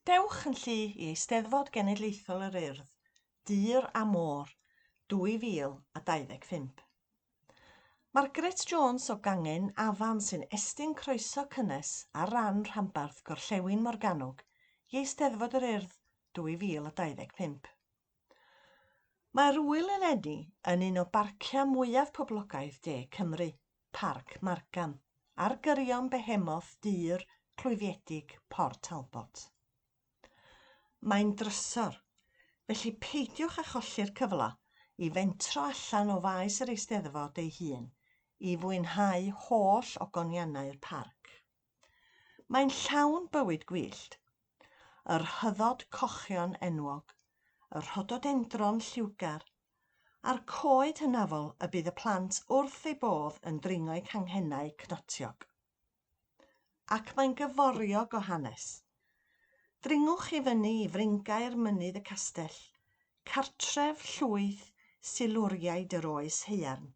Dewch yn llu i Eisteddfod Genedlaethol yr Urdd, Dur a Môr, 2025. Margaret Jones o gangen Afan sy'n estyn croeso cynnes ar ran rhanbarth Gorllewin Morgannwg i Eisteddfod yr Urdd 2025. Mae'r ŵyl eleni yn un o barciau mwyaf poblogaidd De Cymru. Parc Margam, ar gyrion behemoth dur clwyfiedig Port Talbot. Mae'n drysor, felly peidiwch â cholli'r cyfle i fentro allan o faes yr Eisteddfod ei hun i fwynhau holl ogoniannau'r parc. Mae'n llawn bywyd gwyllt, yr hyddod cochion enwog, y rhododendron lliwgar, a'r coed hynafol y bydd y plant wrth eu bodd yn dringo'u canghennau cnotiog. Ac mae'n gyforiog o hanes. Dringwch i fyny i fryngaer Mynydd y Castell, cartref llwyth Silwriaid yr Oes Haearn,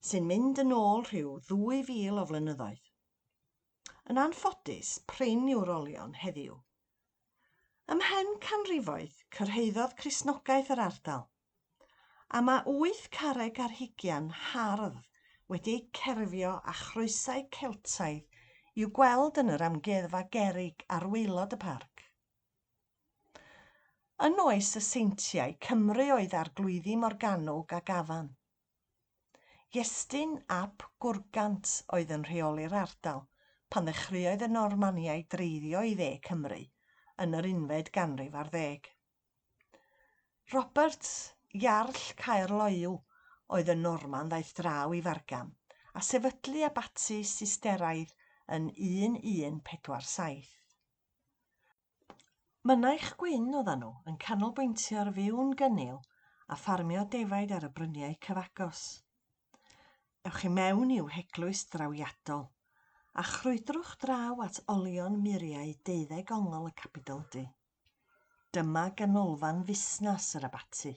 sy'n mynd yn ôl rhyw 2,000 o flynyddoedd. Yn anffodus, prin yw'r olion heddiw. Ymhen canrifoedd, cyrhaeddodd Cristnogaeth yr ardal, a mae wyth carreg ar hugian hardd wedi eu cerfio â chroesau Celtaidd i'w gweld yn yr Amgueddfa Gerrig ar waelod y parc. Yn oes y Seintiau, Cymru oedd arglwyddi Morgannwg ac Afan. Iestyn ap Gwrgant oedd yn rheoli'r ardal pan ddechreuodd y Normaniaid dreiddio i dde Cymru yn yr unfed ganrif ar ddeg. Robert, Iarll Caerloyw, oedd y Norman ddaeth draw i Fargam a sefydlu abaty Sisteraidd yn 1147. Mynaich gwyn oeddan nhw, yn canolbwyntio ar fyw'n gynnil a ffarmio defaid ar y bryniau cyfagos. Ewch i mewn i'w heglwys drawiadol, a chrwydrwch draw at olion muriau deuddeg ongl y Capitoldy. Dyma ganolfan fusnes yr abaty.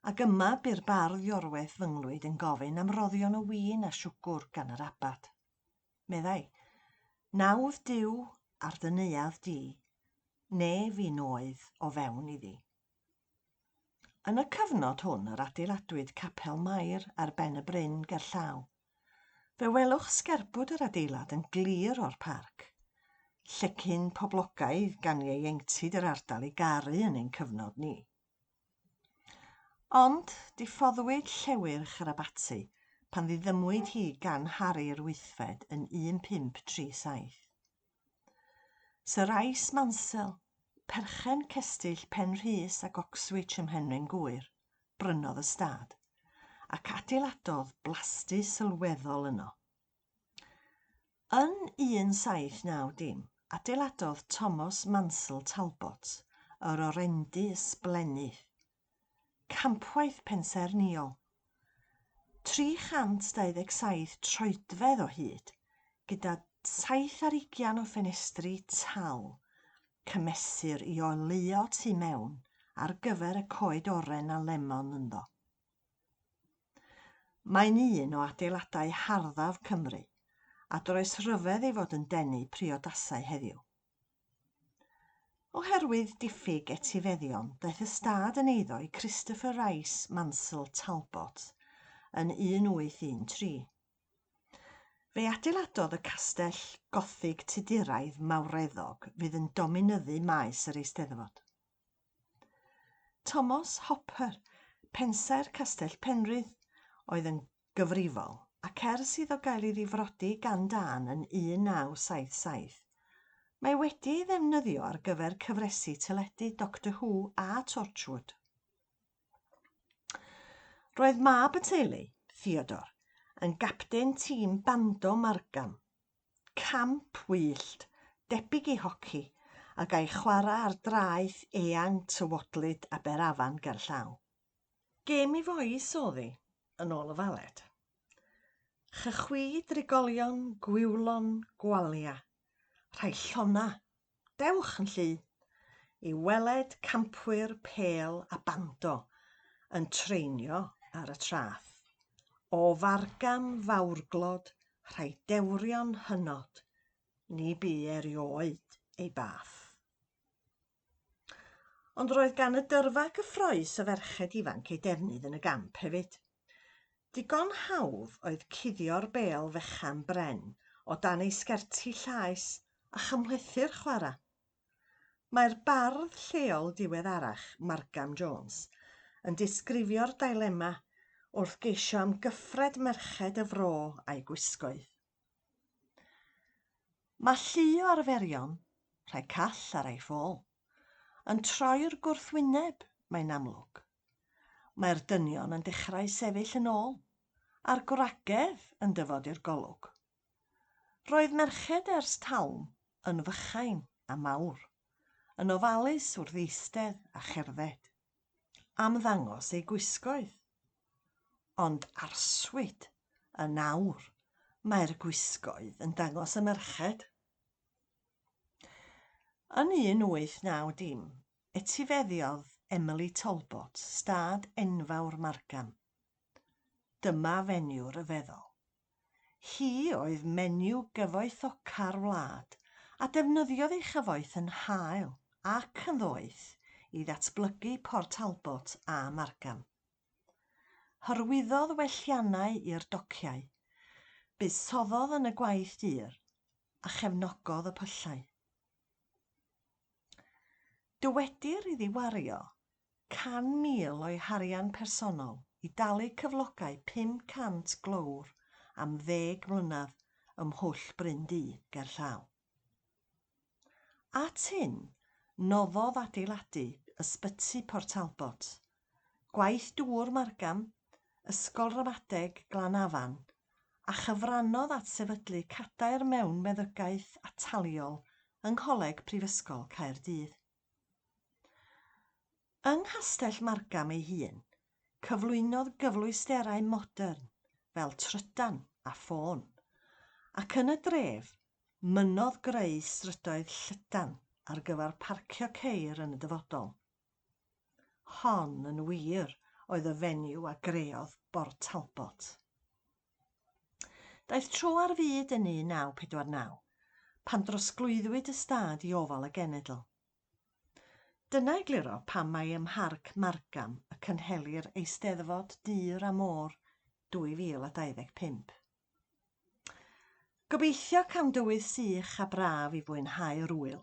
Ac yma bu'r bardd Iorwerth Fynglwyd yn gofyn am roddion o win a siwgwr gan yr abad. Meddai, Nawdd Duw ar dy neuadd di, ne fi'n oedd o fewn iddi. Yn y cyfnod hwn yr adeiladwyd Capel Mair ar ben y bryn gerllaw. Fe welwch sgerbwd yr adeilad yn glir o'r parc. Llecyn poblogaidd gan ieuenctid yr ardal ei garu yn ein cyfnod ni. Ond diffoddwyd llewyrch yr abaty pan ddiddymwyd hi gan Harri'r Wythfed yn 1537. Sir Rice Mansel, perchen cestyll Pen-rhys ac Oxwich ym Mhenrhyn Gŵyr, brynodd y stad, ac adeiladodd blasty sylweddol yno. Yn 1790, adeiladodd Thomas Mansel Talbot yr orendy ysblennydd, campwaith pensaernïol, 327 troedfedd o hyd, gyda saith ar ugian o ffenestri tal, cymesur i oleuo tu mewn ar gyfer y coed oren a lemon ynddo. Mae'n un o adeiladau harddaf Cymru, a does rhyfedd ei fod yn denu priodasau heddiw. Oherwydd diffyg etifeddion, daeth y stad yn eiddo i Christopher Rice Mansel Talbot yn 1813. Fe adeiladodd y castell Gothig Tuduraidd mawreddog fydd yn dominyddu maes yr Eisteddfod. Tomos Hopper, pensaer Castell Penrhyd, oedd yn gyfrifol, ac ers iddo gael ei ddifrodi gan dân yn 1977, mae wedi ei ddefnyddio ar gyfer cyfresi teledu Doctor Who a Torchwood. Roedd mab y teulu, Theodore, yn gapten tîm bando Margam. Camp wyllt, debyg i hoci, a gai chwarae ar draeth eang tywodlyd Aberafan gerllaw. Gêm i fois o'dd hi, yn ôl y faled. Chychwi drigolion Gwiwlon Gwalia, rhai llona, Dewch yn llu i weled campwyr pêl a bando yn treinio ar y traeth. O fargam fawrglod rhai dewrion hynod, ni bu erioed ei bath. Ond roedd gan y dyrfa gyffrous o ferched ifanc ei defnydd yn y gamp hefyd. Digon hawdd oedd cuddio'r bêl fechan bren o dan ei sgerti llaes a chymhlethu'r chwarae. Mae'r bardd lleol diweddarach, Margam Jones, yn disgrifio'r dilema wrth geisio amgyffred merched y fro a'u gwisgoedd. Mae llu o arferion, rhai call a rhai ffôl, yn troi'r gwrthwyneb, mae'n amlwg. Mae'r dynion yn dechrau sefyll yn ôl, a'r gwragedd yn dyfod i'r golwg. Roedd merched ers talm yn fychain a mawr, yn ofalus wrth eistedd a cherdded, am ddangos eu gwisgoedd. Ond arswyd, yn awr, mae'r gwisgoedd yn dangos y merched. Yn 1890, etifeddiodd Emily Talbot stad enfawr Margam. Dyma fenyw ryfeddol. Hi oedd menyw gyfoethoca'r wlad, a defnyddiodd ei chyfoeth yn hael ac yn ddoeth i ddatblygu Port Talbot a Margam. Hyrwyddodd welliannau i'r dociau, buddsoddodd yn y gwaith dur a chefnogodd y pyllau. Dywedir iddi wario 100,000 o'i harian personol i dalu cyflogau 500 glöwr am ddeg mlynedd ym Mhwll Bryn Du gerllaw. At hyn, noddodd adeiladu Ysbyty Port Talbot, gwaith dŵr Margam, Ysgol Ramadeg Glan Afan, a chyfrannodd at sefydlu cadair mewn meddygaeth ataliol yng Ngholeg Prifysgol Caerdydd. Yng Nghastell Margam ei hun, cyflwynodd gyflwysterau modern fel trydan a ffôn, ac yn y dref, mynnodd greu strydoedd llydan ar gyfer parcio ceir yn y dyfodol. Hon, yn wir, oedd y fenyw a greodd Bort Talbot. Daeth tro ar fyd yn 1949, pan drosglwyddwyd y stad i ofal y genedl. Dyna egluro pam mai ym Mharc Margam y cynhelir Eisteddfod Dur a Môr 2025. Gobeithio cawn dywydd sych a braf i fwynhau'r ŵyl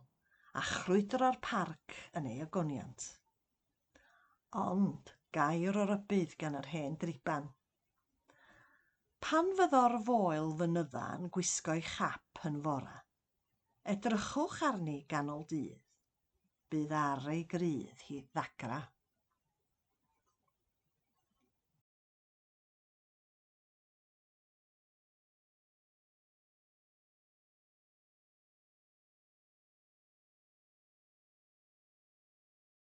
a chrwydro'r parc yn ei ogoniant. Ond, gair o rybudd gan yr hen driban. Pan fyddo'r foel fynydda yn gwisgo'i chap yn fora, Edrychwch arni ganol dydd, bydd ar ei grudd hi ddagra.